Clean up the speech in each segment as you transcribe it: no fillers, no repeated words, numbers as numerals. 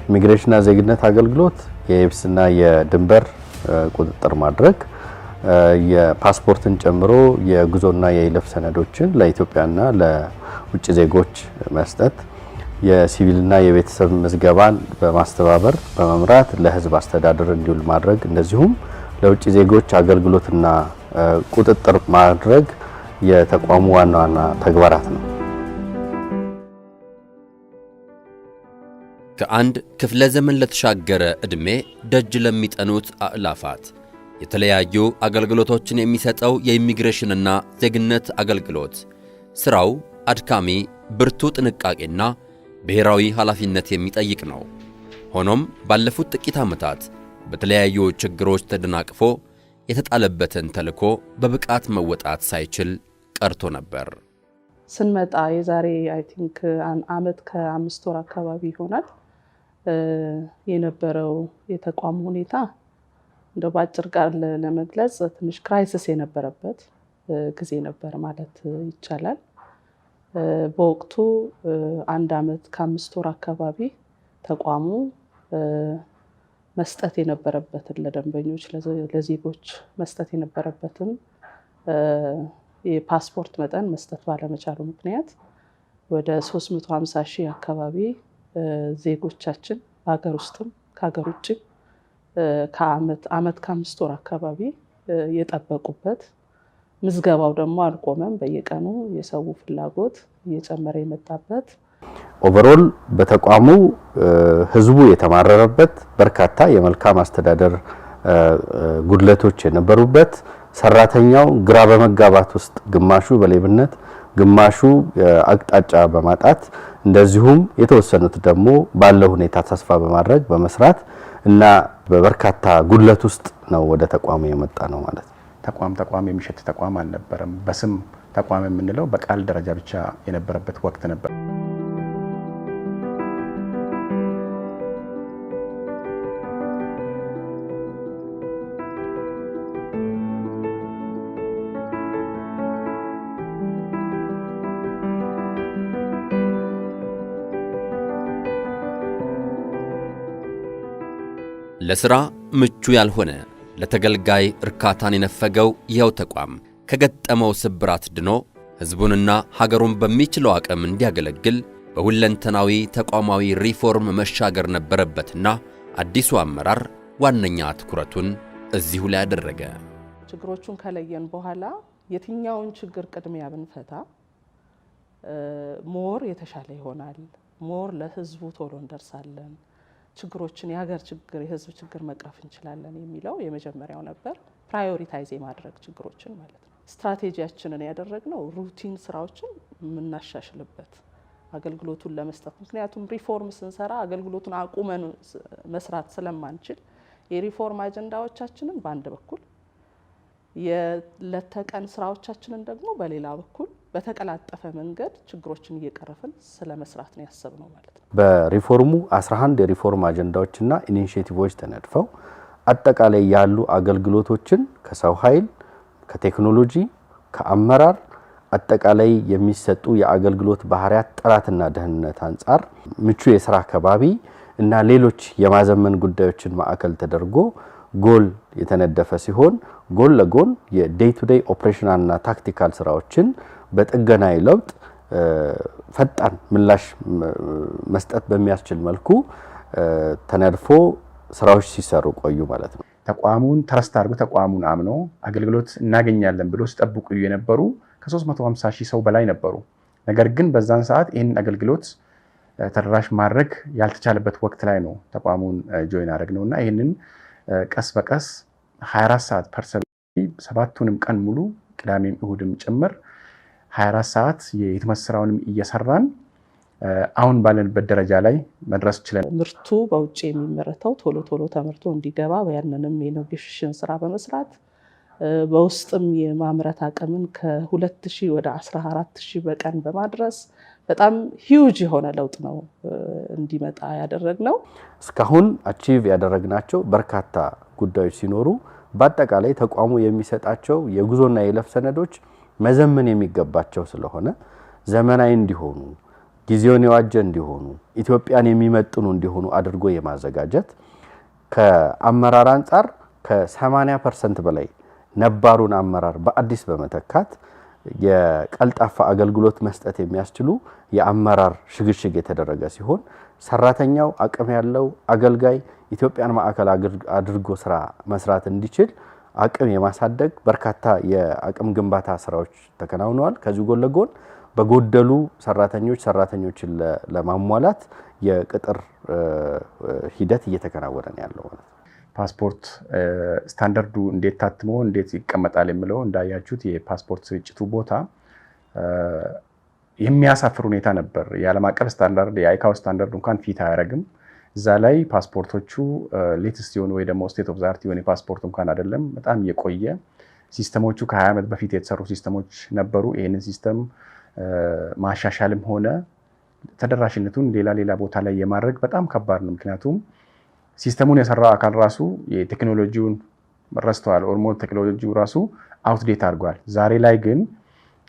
ኢሚግሬሽንና ዜግነት አገልግሎት የየብስና የድንበር ቁጥጥር ማድረግ፣ የፓስፖርትን ጨምሮ የጉዞና የይለፍ ሰነዶችን ለኢትዮጵያና ለውጭ ዜጎች መስጠት፣ የሲቪልና የቤተሰብ ምዝገባን በማስተባበር በመምራት ለሕዝብ አስተዳደር እንዲውል ማድረግ፣ እንደዚሁም ለውጭ ዜጎች አገልግሎትና ቁጥጥር ማድረግ የተቋሙ ዋና ዋና ተግባራት ነው። ከአንድ ክፍለ ዘመን ለተሻገረ ዕድሜ ደጅ ለሚጠኑት አእላፋት የተለያዩ አገልግሎቶችን የሚሰጠው የኢሚግሬሽንና ዜግነት አገልግሎት ሥራው አድካሚ፣ ብርቱ ጥንቃቄና ብሔራዊ ኃላፊነት የሚጠይቅ ነው። ሆኖም ባለፉት ጥቂት ዓመታት በተለያዩ ችግሮች ተደናቅፎ የተጣለበትን ተልዕኮ በብቃት መወጣት ሳይችል ቀርቶ ነበር። ስንመጣ የዛሬ I think አመት ከ5 ወር አካባቢ ይሆናል፣ የነበረው የተቋሙ ሁኔታ እንደው በአጭር ቃል ለመግለጽ ትንሽ crisis የነበረበት ጊዜ ነበር ማለት ይቻላል። በወቅቱ አንድ አመት ከ5 ወር አካባቢ ተቋሙ መስጠት የነበረበትን፣ ለደንበኞች ለዜጎች መስጠት የነበረበትን የፓስፖርት መጠን መስጠት ባለመቻሉ ምክንያት ወደ 350 ሺህ አካባቢ ዜጎቻችን በሀገር ውስጥም ከሀገር ውጭ ከአመት አመት ከ5 ወር አካባቢ የጠበቁበት፣ ምዝገባው ደግሞ አልቆመም። በየቀኑ የሰው ፍላጎት እየጨመረ የመጣበት Overall በተቋሙ ህዝቡ የተማረረበት፣ በርካታ የመልካም አስተዳደር ጉድለቶች የነበሩበት፣ ሰራተኛው ግራ በመጋባት ውስጥ ግማሹ በሌብነት፣ ግማሹ አቅጣጫ በማጣት፣ እንደዚሁም የተወሰኑት ደግሞ ባለው ሁኔታ ተስፋ በማድረግ በመስራት እና በበርካታ ጉድለት ውስጥ ነው ወደ ተቋሙ የመጣ ነው ማለት ነው። ተቋም ተቋም የሚሸት ተቋም አልነበረም። በስም ተቋም የምንለው በቃል ደረጃ ብቻ የነበረበት ወቅት ነበር። ለሥራ ምቹ ያልሆነ፣ ለተገልጋይ እርካታን የነፈገው ይኸው ተቋም ከገጠመው ስብራት ድኖ ሕዝቡንና ሀገሩን በሚችለው አቅም እንዲያገለግል በሁለንተናዊ ተቋማዊ ሪፎርም መሻገር ነበረበትና አዲሱ አመራር ዋነኛ ትኩረቱን እዚሁ ላይ አደረገ። ችግሮቹን ከለየን በኋላ የትኛውን ችግር ቅድሚያ ብንፈታ more የተሻለ ይሆናል፣ more ለህዝቡ ቶሎ እንደርሳለን፣ ችግሮችን የሀገር ችግር የህዝብ ችግር መቅረፍ እንችላለን የሚለው የመጀመሪያው ነበር። Prioritize የማድረግ ችግሮችን ማለት ነው። ስትራቴጂያችንን ያደረግነው routine ስራዎችን የምናሻሽልበት አገልግሎቱን ለመስጠት፣ ምክንያቱም ሪፎርም ስንሰራ አገልግሎቱን አቁመን መስራት ስለማንችል፣ የሪፎርም አጀንዳዎቻችንን በአንድ በኩል፣ የዕለት ተቀን ስራዎቻችንን ደግሞ በሌላ በኩል በተቀላጠፈ መንገድ ችግሮችን እየቀረፍን ስለ መስራት ነው ያሰብነው ማለት ነው። በሪፎርሙ 11 የሪፎርም አጀንዳዎችና initiative ኦች ተነድፈው አጠቃላይ ያሉ አገልግሎቶችን ከሰው ኃይል፣ ከቴክኖሎጂ፣ ከአመራር፣ አጠቃላይ የሚሰጡ የአገልግሎት ባህሪያት ጥራትና ደህንነት አንጻር ምቹ የስራ ከባቢ እና ሌሎች የማዘመን ጉዳዮችን ማዕከል ተደርጎ ጎል የተነደፈ ሲሆን፣ ጎን ለጎን የ day to day operational ና tactical ስራዎችን በጥገናዊ ለውጥ ፈጣን ምላሽ መስጠት በሚያስችል መልኩ ተነድፎ ስራዎች ሲሰሩ ቆዩ ማለት ነው። ተቋሙን trust አድርጎ፣ ተቋሙን አምኖ አገልግሎት እናገኛለን ብሎ ሲጠብቁ የነበሩ ከ350 ሺህ ሰው በላይ ነበሩ። ነገር ግን በዛን ሰዓት ይህንን አገልግሎት ተደራሽ ማድረግ ያልተቻለበት ወቅት ላይ ነው ተቋሙን join ያደረግነው እና ይህንን ቀስ በቀስ 24 ሰዓት per ሰባቱንም ቀን ሙሉ፣ ቅዳሜም እሁድም ጭምር 24 ሰዓት የህትመት ስራውንም እየሰራን አሁን ባለንበት ደረጃ ላይ መድረስ ችለን ምርቱ በውጭ የሚመረተው ቶሎ ቶሎ ተመርቶ እንዲገባ ያንንም የ negotiation ስራ በመስራት፣ በውስጥም የማምረት አቅምን ከ2,000 ወደ 14,000 በቀን በማድረስ በጣም huge የሆነ ለውጥ ነው እንዲመጣ ያደረግነው። እስካሁን achieve ያደረግናቸው በርካታ ጉዳዮች ሲኖሩ፣ በአጠቃላይ ተቋሙ የሚሰጣቸው የጉዞና የይለፍ ሰነዶች መዘመን የሚገባቸው ስለሆነ ዘመናዊ እንዲሆኑ ጊዜውን የዋጀ እንዲሆኑ፣ ኢትዮጵያን የሚመጥኑ እንዲሆኑ አድርጎ የማዘጋጀት፣ ከአመራር አንጻር ከ80% በላይ ነባሩን አመራር በአዲስ በመተካት የቀልጣፋ አገልግሎት መስጠት የሚያስችሉ የአመራር ሽግሽግ የተደረገ ሲሆን፣ ሰራተኛው አቅም ያለው አገልጋይ ኢትዮጵያን ማዕከል አድርጎ ስራ መስራት እንዲችል አቅም የማሳደግ በርካታ የአቅም ግንባታ ስራዎች ተከናውነዋል። ከዚህ ጎን ለጎን በጎደሉ ሰራተኞችን ለማሟላት የቅጥር ሂደት እየተከናወነ ነው ያለው ማለት ነው። ፓስፖርት ስታንዳርዱ እንዴት ታትሞ እንዴት ይቀመጣል የሚለው እንዳያችሁት የፓስፖርት ስርጭቱ ቦታ የሚያሳፍር ሁኔታ ነበር። የዓለም አቀፍ ስታንዳርድ የአይካኦ ስታንዳርድ እንኳን fit አያደርግም። እዛ ላይ ፓስፖርቶቹ latest የሆኑ ወይ ደግሞ state of the art የሆነ ፓስፖርት እንኳን አይደለም። በጣም የቆየ system ኦቹ ከ20 ዓመት በፊት የተሰሩ system ኦች ነበሩ። ይህንን system ማሻሻልም ሆነ ተደራሽነቱን ሌላ ሌላ ቦታ ላይ የማድረግ በጣም ከባድ ነው። ምክንያቱም system ኡን የሰራው አካል ራሱ የቴክኖሎጂውን ረስተዋል። Almost ቴክኖሎጂው ራሱ outdate አድርጓል። ዛሬ ላይ ግን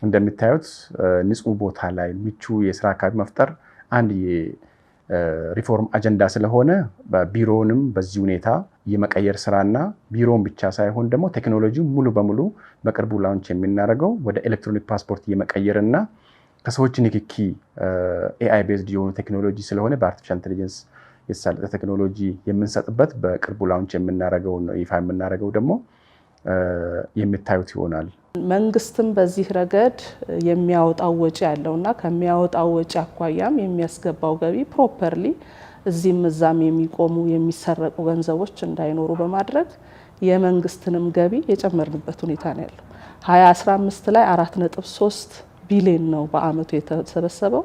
እንደምታዩት ንጹህ ቦታ ላይ ምቹ የስራ አካባቢ መፍጠር አንድ የሪፎርም አጀንዳ ስለሆነ ቢሮውንም በዚህ ሁኔታ የመቀየር ስራና ቢሮውን ብቻ ሳይሆን ደግሞ ቴክኖሎጂ ሙሉ በሙሉ በቅርቡ launch የምናደርገው ወደ ኤሌክትሮኒክ ፓስፖርት የመቀየርና ከሰዎች ንክኪ AI based የሆኑ ቴክኖሎጂ ስለሆነ በ artificial intelligence የተሳለጠ ቴክኖሎጂ የምንሰጥበት በቅርቡ launch የምናደርገው ይፋ የምናደርገው ደግሞ የምታዩት ይሆናል። መንግስትም በዚህ ረገድ የሚያወጣው ወጪ ያለውና ከሚያወጣው ወጪ አኳያም የሚያስገባው ገቢ properly እዚህም እዛም የሚቆሙ የሚሰረቁ ገንዘቦች እንዳይኖሩ በማድረግ የመንግስትንም ገቢ የጨመርንበት ሁኔታ ነው ያለው። 2015 ላይ 4.3 ቢሊዮን ነው በአመቱ የተሰበሰበው።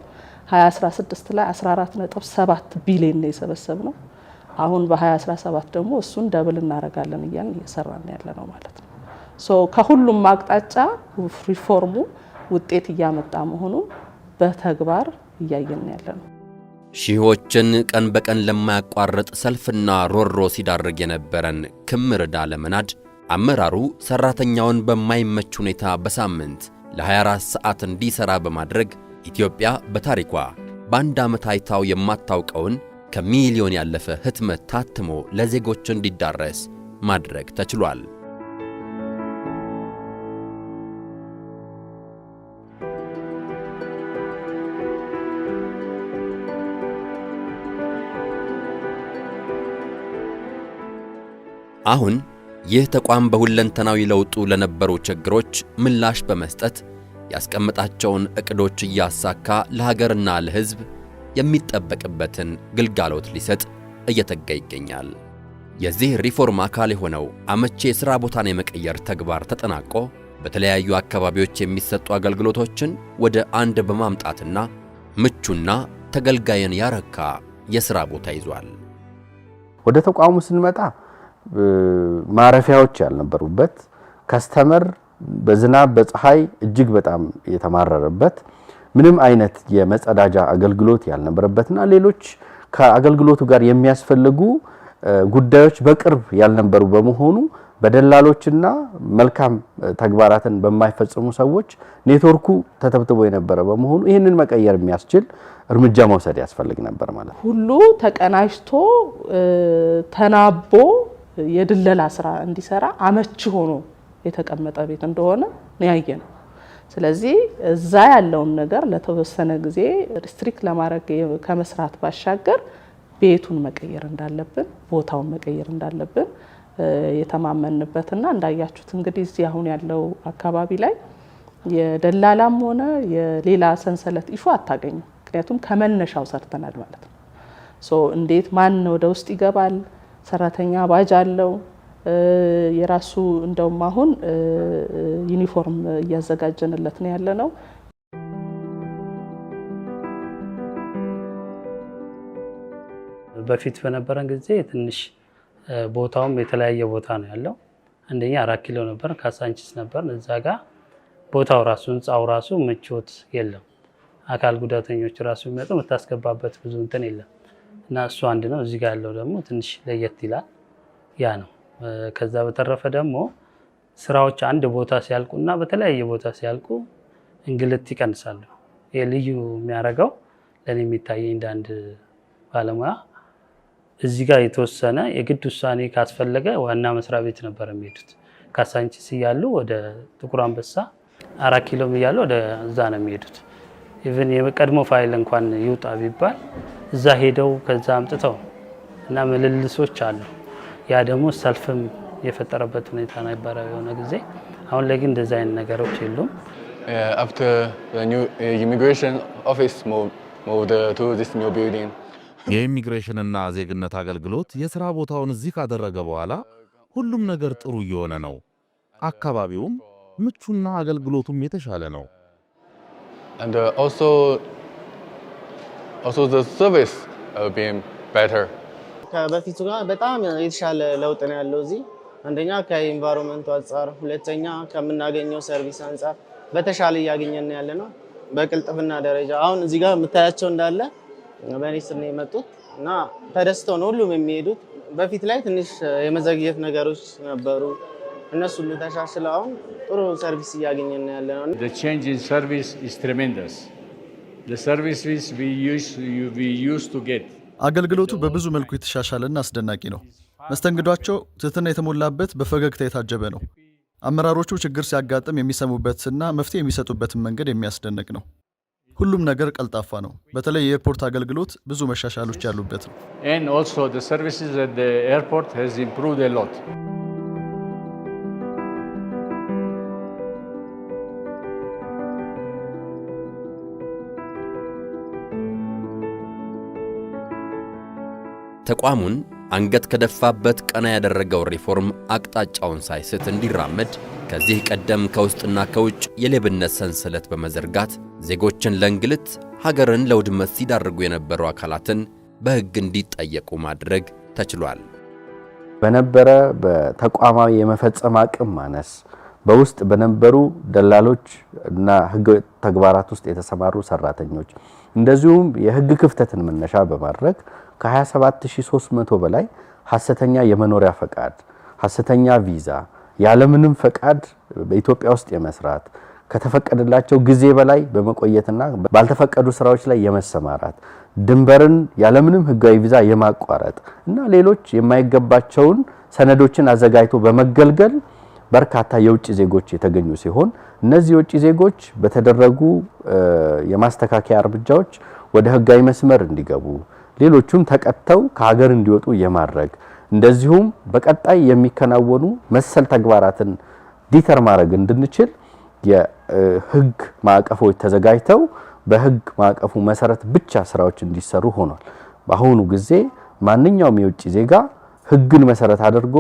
2016 ላይ 14.7 ቢሊዮን ነው የሰበሰብነው። አሁን በ2017 ደግሞ እሱን double እናደርጋለን እያልን እየሰራን ያለ ነው ማለት ነው። So ከሁሉም አቅጣጫ ሪፎርሙ ውጤት እያመጣ መሆኑን በተግባር እያየን ያለ ነው። ሺዎችን ቀን በቀን ለማያቋርጥ ሰልፍና ሮሮ ሲዳርግ የነበረን ክምር ዕዳ ለመናድ አመራሩ ሰራተኛውን በማይመች ሁኔታ በሳምንት ለ24 ሰዓት እንዲሰራ በማድረግ ኢትዮጵያ በታሪኳ በአንድ ዓመት አይታው የማታውቀውን ከሚሊዮን ያለፈ ህትመት ታትሞ ለዜጎች እንዲዳረስ ማድረግ ተችሏል። አሁን ይህ ተቋም በሁለንተናዊ ለውጡ ለነበሩ ችግሮች ምላሽ በመስጠት ያስቀመጣቸውን እቅዶች እያሳካ ለሀገርና ለሕዝብ የሚጠበቅበትን ግልጋሎት ሊሰጥ እየተጋ ይገኛል። የዚህ ሪፎርም አካል የሆነው አመቺ የሥራ ቦታን የመቀየር ተግባር ተጠናቆ በተለያዩ አካባቢዎች የሚሰጡ አገልግሎቶችን ወደ አንድ በማምጣትና ምቹና ተገልጋይን ያረካ የሥራ ቦታ ይዟል። ወደ ተቋሙ ስንመጣ ማረፊያዎች ያልነበሩበት፣ customer በዝናብ በፀሐይ እጅግ በጣም የተማረረበት፣ ምንም አይነት የመጸዳጃ አገልግሎት ያልነበረበትና ሌሎች ከአገልግሎቱ ጋር የሚያስፈልጉ ጉዳዮች በቅርብ ያልነበሩ በመሆኑ በደላሎችና መልካም ተግባራትን በማይፈጽሙ ሰዎች ኔትወርኩ ተተብትቦ የነበረ በመሆኑ ይህንን መቀየር የሚያስችል እርምጃ መውሰድ ያስፈልግ ነበር ማለት ነው። ሁሉ ተቀናጅቶ ተናቦ የድለላ ስራ እንዲሰራ አመቺ ሆኖ የተቀመጠ ቤት እንደሆነ ነው ያየነው። ስለዚህ እዛ ያለውን ነገር ለተወሰነ ጊዜ restrict ለማድረግ ከመስራት ባሻገር ቤቱን መቀየር እንዳለብን፣ ቦታውን መቀየር እንዳለብን የተማመንበትና እንዳያችሁት እንግዲህ እዚህ አሁን ያለው አካባቢ ላይ የደላላም ሆነ የሌላ ሰንሰለት issue አታገኙም። ምክንያቱም ከመነሻው ሰርተናል ማለት ነው። So እንዴት ማን ወደ ውስጥ ይገባል? ሰራተኛ ባጅ አለው የራሱ፣ እንደውም አሁን ዩኒፎርም እያዘጋጀንለት ነው ያለነው። በፊት በነበረን ጊዜ ትንሽ ቦታውም የተለያየ ቦታ ነው ያለው። አንደኛ 4 ኪሎ ነበር፣ ካሳንቺስ ነበር። እዛ ጋር ቦታው ራሱ ህንፃው ራሱ ምቾት የለም። አካል ጉዳተኞች ራሱ የሚመጡ የምታስገባበት ብዙ እንትን የለም እና እሱ አንድ ነው። እዚህ ጋር ያለው ደግሞ ትንሽ ለየት ይላል። ያ ነው። ከዛ በተረፈ ደግሞ ስራዎች አንድ ቦታ ሲያልቁና በተለያየ ቦታ ሲያልቁ እንግልት ይቀንሳሉ። ይህ ልዩ የሚያደርገው ለኔ የሚታየኝ እንደ አንድ ባለሙያ እዚህ ጋር የተወሰነ የግድ ውሳኔ ካስፈለገ ዋና መስሪያ ቤት ነበር የሚሄዱት። ካሳንቺስ እያሉ ወደ ጥቁር አንበሳ፣ 4 ኪሎም እያሉ ወደ እዛ ነው የሚሄዱት። Even የቀድሞ ፋይል እንኳን ይውጣ ቢባል እዛ ሄደው ከዛ አምጥተው እና ምልልሶች አሉ። ያ ደግሞ ሰልፍም የፈጠረበት ሁኔታ ነበረ የሆነ ጊዜ። አሁን ላይ ግን እንደዛ አይነት ነገሮች የሉም። After the new immigration office moved to this new building, የኢሚግሬሽንና ዜግነት አገልግሎት የሥራ ቦታውን እዚህ ካደረገ በኋላ ሁሉም ነገር ጥሩ እየሆነ ነው። አካባቢውም ምቹና አገልግሎቱም የተሻለ ነው። and also the service being better. ከበፊቱ ጋር በጣም የተሻለ ለውጥ ነው ያለው እዚህ። አንደኛ ከ environment ኡ አንጻር፣ ሁለተኛ ከምናገኘው service አንጻር በተሻለ እያገኘን ያለ ነው። በቅልጥፍና ደረጃ አሁን እዚህ ጋር የምታያቸው እንዳለ በእኔ ስር ነው የመጡት እና ተደስተው ነው ሁሉም የሚሄዱት። በፊት ላይ ትንሽ የመዘግየት ነገሮች ነበሩ። እነሱ ሁሉ ተሻሽለው አሁን ጥሩ service እያገኘን ያለ ነው። The change in service is tremendous. The services we used to get አገልግሎቱ በብዙ መልኩ የተሻሻለና አስደናቂ ነው። መስተንግዷቸው ትህትና የተሞላበት፣ በፈገግታ የታጀበ ነው። አመራሮቹ ችግር ሲያጋጥም የሚሰሙበትና መፍትሄ የሚሰጡበትን መንገድ የሚያስደንቅ ነው። ሁሉም ነገር ቀልጣፋ ነው። በተለይ የኤርፖርት አገልግሎት ብዙ መሻሻሎች ያሉበት ነው። And also the services at the airport has improved a lot. ተቋሙን አንገት ከደፋበት ቀና ያደረገው ሪፎርም አቅጣጫውን ሳይስት እንዲራመድ ከዚህ ቀደም ከውስጥና ከውጭ የሌብነት ሰንሰለት በመዘርጋት ዜጎችን ለእንግልት፣ ሀገርን ለውድመት ሲዳርጉ የነበሩ አካላትን በሕግ እንዲጠየቁ ማድረግ ተችሏል። በነበረ በተቋማዊ የመፈጸም አቅም ማነስ፣ በውስጥ በነበሩ ደላሎች እና ህገወጥ ተግባራት ውስጥ የተሰማሩ ሰራተኞች፣ እንደዚሁም የህግ ክፍተትን መነሻ በማድረግ ከ27,300 በላይ ሐሰተኛ የመኖሪያ ፈቃድ፣ ሐሰተኛ ቪዛ፣ ያለምንም ፈቃድ በኢትዮጵያ ውስጥ የመስራት፣ ከተፈቀደላቸው ጊዜ በላይ በመቆየትና ባልተፈቀዱ ስራዎች ላይ የመሰማራት፣ ድንበርን ያለምንም ህጋዊ ቪዛ የማቋረጥ እና ሌሎች የማይገባቸውን ሰነዶችን አዘጋጅቶ በመገልገል በርካታ የውጭ ዜጎች የተገኙ ሲሆን፣ እነዚህ የውጭ ዜጎች በተደረጉ የማስተካከያ እርምጃዎች ወደ ህጋዊ መስመር እንዲገቡ፣ ሌሎቹም ተቀጥተው ከሀገር እንዲወጡ የማድረግ፣ እንደዚሁም በቀጣይ የሚከናወኑ መሰል ተግባራትን deter ማድረግ እንድንችል የህግ ማዕቀፎች ተዘጋጅተው በህግ ማዕቀፉ መሰረት ብቻ ስራዎች እንዲሰሩ ሆኗል። በአሁኑ ጊዜ ማንኛውም የውጭ ዜጋ ህግን መሰረት አድርጎ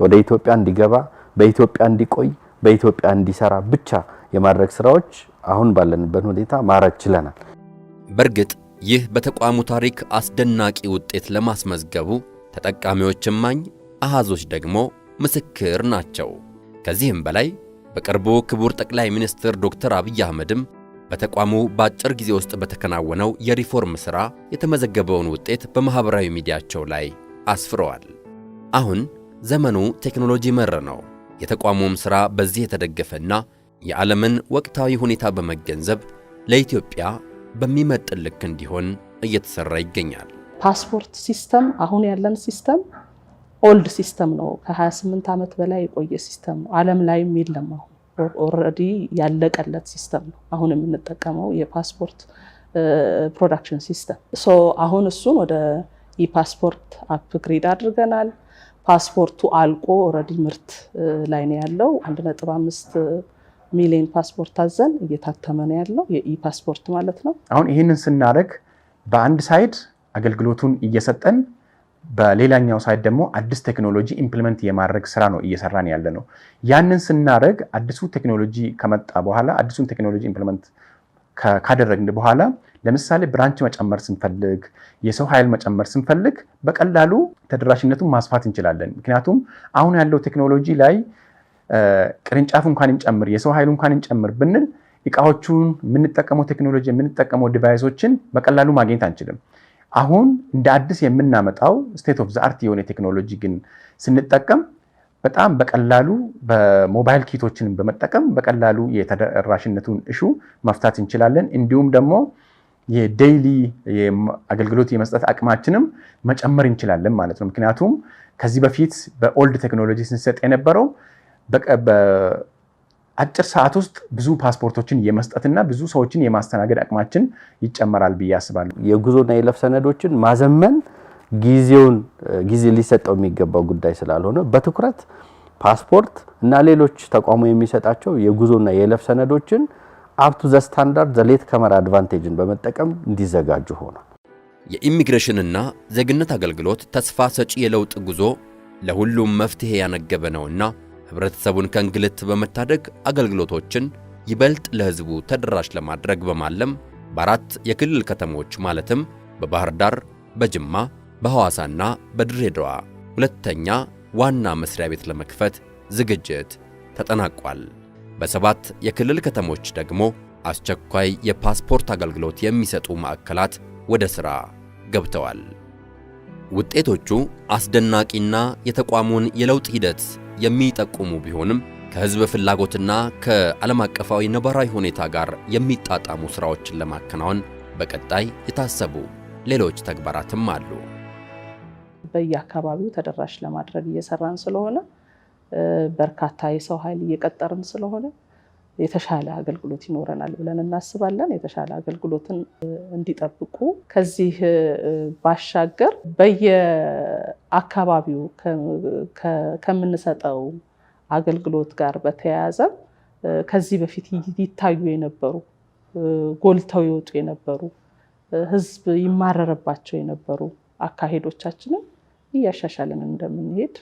ወደ ኢትዮጵያ እንዲገባ፣ በኢትዮጵያ እንዲቆይ፣ በኢትዮጵያ እንዲሰራ ብቻ የማድረግ ስራዎች አሁን ባለንበት ሁኔታ ማድረግ ችለናል። በእርግጥ ይህ በተቋሙ ታሪክ አስደናቂ ውጤት ለማስመዝገቡ ተጠቃሚዎች እማኝ፣ አሃዞች ደግሞ ምስክር ናቸው። ከዚህም በላይ በቅርቡ ክቡር ጠቅላይ ሚኒስትር ዶክተር አብይ አህመድም በተቋሙ በአጭር ጊዜ ውስጥ በተከናወነው የሪፎርም ሥራ የተመዘገበውን ውጤት በማኅበራዊ ሚዲያቸው ላይ አስፍረዋል። አሁን ዘመኑ ቴክኖሎጂ መር ነው። የተቋሙም ሥራ በዚህ የተደገፈና የዓለምን ወቅታዊ ሁኔታ በመገንዘብ ለኢትዮጵያ በሚመጥን ልክ እንዲሆን እየተሠራ ይገኛል። ፓስፖርት system፣ አሁን ያለን system old system ነው። ከ28 ዓመት በላይ የቆየ system ነው። ዓለም ላይም የለም። አሁን already ያለቀለት system ነው አሁን የምንጠቀመው የፓስፖርት production system። So አሁን እሱን ወደ e-passport upgrade አድርገናል። ፓስፖርቱ አልቆ already ምርት ላይ ነው ያለው። 1.5 ሚሊዮን ፓስፖርት አዘን እየታተመ ነው ያለው፣ የ e-passport ማለት ነው። አሁን ይህንን ስናደርግ በአንድ side አገልግሎቱን እየሰጠን በሌላኛው side ደግሞ አዲስ ቴክኖሎጂ implement የማድረግ ስራ ነው እየሰራን ያለ ነው። ያንን ስናደርግ አዲሱ ቴክኖሎጂ ከመጣ በኋላ፣ አዲሱን ቴክኖሎጂ implement ካደረግን በኋላ፣ ለምሳሌ branch መጨመር ስንፈልግ፣ የሰው ኃይል መጨመር ስንፈልግ በቀላሉ ተደራሽነቱን ማስፋት እንችላለን። ምክንያቱም አሁን ያለው ቴክኖሎጂ ላይ ቅርንጫፍ እንኳን እንጨምር፣ የሰው ኃይሉ እንኳን እንጨምር ብንል እቃዎቹን፣ የምንጠቀመው ቴክኖሎጂ፣ የምንጠቀመው device ኦችን በቀላሉ ማግኘት አንችልም። አሁን እንደ አዲስ የምናመጣው state of the art የሆነ ቴክኖሎጂ ግን ስንጠቀም በጣም በቀላሉ በ mobile kit ኦችን በመጠቀም በቀላሉ የተደራሽነቱን issue መፍታት እንችላለን። እንዲሁም ደግሞ የ daily አገልግሎት የመስጠት አቅማችንም መጨመር እንችላለን ማለት ነው። ምክንያቱም ከዚህ በፊት በ old technology ስንሰጥ የነበረው በአጭር ሰዓት ውስጥ ብዙ ፓስፖርቶችን የመስጠትና ብዙ ሰዎችን የማስተናገድ አቅማችን ይጨመራል ብዬ አስባለሁ። የጉዞና የይለፍ ሰነዶችን ማዘመን ጊዜውን ጊዜ ሊሰጠው የሚገባው ጉዳይ ስላልሆነ በትኩረት ፓስፖርት እና ሌሎች ተቋሙ የሚሰጣቸው የጉዞና የይለፍ ሰነዶችን up to the standard, the late comer advantage ን በመጠቀም እንዲዘጋጁ ሆኗል። የኢሚግሬሽንና ዜግነት አገልግሎት ተስፋ ሰጪ የለውጥ ጉዞ ለሁሉም መፍትሄ ያነገበ ነውና ህብረተሰቡን ከእንግልት በመታደግ አገልግሎቶችን ይበልጥ ለህዝቡ ተደራሽ ለማድረግ በማለም በአራት የክልል ከተሞች ማለትም በባህር ዳር፣ በጅማ፣ በሐዋሳና በድሬዳዋ ሁለተኛ ዋና መስሪያ ቤት ለመክፈት ዝግጅት ተጠናቋል። በ7 የክልል ከተሞች ደግሞ አስቸኳይ የፓስፖርት አገልግሎት የሚሰጡ ማዕከላት ወደ ሥራ ገብተዋል። ውጤቶቹ አስደናቂና የተቋሙን የለውጥ ሂደት የሚጠቁሙ ቢሆንም ከህዝብ ፍላጎትና ከዓለም አቀፋዊ ነባራዊ ሁኔታ ጋር የሚጣጣሙ ሥራዎችን ለማከናወን በቀጣይ የታሰቡ ሌሎች ተግባራትም አሉ። በየአካባቢው ተደራሽ ለማድረግ እየሰራን ስለሆነ፣ በርካታ የሰው ኃይል እየቀጠርን ስለሆነ የተሻለ አገልግሎት ይኖረናል ብለን እናስባለን። የተሻለ አገልግሎትን እንዲጠብቁ፣ ከዚህ ባሻገር በየአካባቢው ከምንሰጠው አገልግሎት ጋር በተያያዘ ከዚህ በፊት ይታዩ የነበሩ፣ ጎልተው ይወጡ የነበሩ፣ ህዝብ ይማረርባቸው የነበሩ አካሄዶቻችንን እያሻሻልን እንደምንሄድ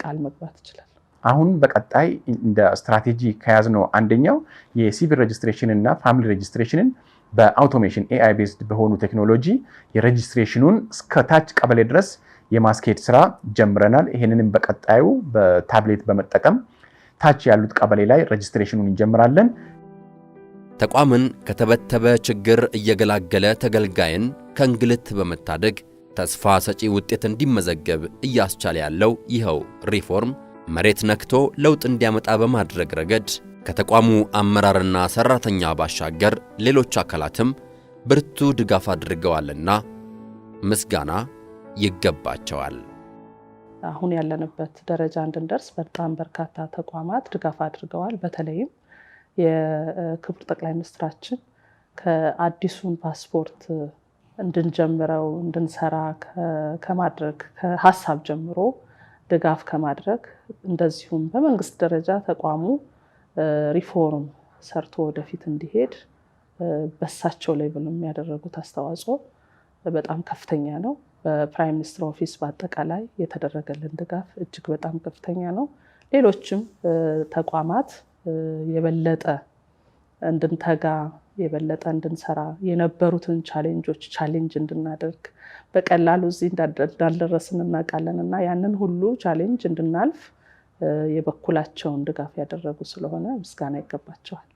ቃል መግባት እችላለሁ። አሁን በቀጣይ እንደ ስትራቴጂ ከያዝነው አንደኛው የ civil registration እና family registration ን በ automation AI based በሆኑ ቴክኖሎጂ የ registration ኑን እስከ ታች ቀበሌ ድረስ የማስኬድ ስራ ጀምረናል። ይሄንንም በቀጣዩ በታብሌት በመጠቀም ታች ያሉት ቀበሌ ላይ registration ኑን እንጀምራለን። ተቋምን ከተበተበ ችግር እየገላገለ ተገልጋይን ከእንግልት በመታደግ ተስፋ ሰጪ ውጤት እንዲመዘገብ እያስቻለ ያለው ይኸው ሪፎርም መሬት ነክቶ ለውጥ እንዲያመጣ በማድረግ ረገድ ከተቋሙ አመራርና ሰራተኛ ባሻገር ሌሎች አካላትም ብርቱ ድጋፍ አድርገዋልና ምስጋና ይገባቸዋል። አሁን ያለንበት ደረጃ እንድንደርስ በጣም በርካታ ተቋማት ድጋፍ አድርገዋል። በተለይም የክቡር ጠቅላይ ሚኒስትራችን ከአዲሱን ፓስፖርት እንድንጀምረው፣ እንድንሰራ ከማድረግ፣ ከሀሳብ ጀምሮ ድጋፍ ከማድረግ፣ እንደዚሁም በመንግስት ደረጃ ተቋሙ ሪፎርም ሰርቶ ወደፊት እንዲሄድ በሳቸው level የሚያደረጉት አስተዋጽኦ በጣም ከፍተኛ ነው። በ Prime Minister Office በአጠቃላይ የተደረገልን ድጋፍ እጅግ በጣም ከፍተኛ ነው። ሌሎችም ተቋማት የበለጠ እንድንተጋ፣ የበለጠ እንድንሰራ፣ የነበሩትን challenge ኦች challenge እንድናደርግ፣ በቀላሉ እዚህ እንዳልደረስን እናውቃለን እና ያንን ሁሉ challenge እንድናልፍ የበኩላቸውን ድጋፍ ያደረጉ ስለሆነ ምስጋና ይገባቸዋል።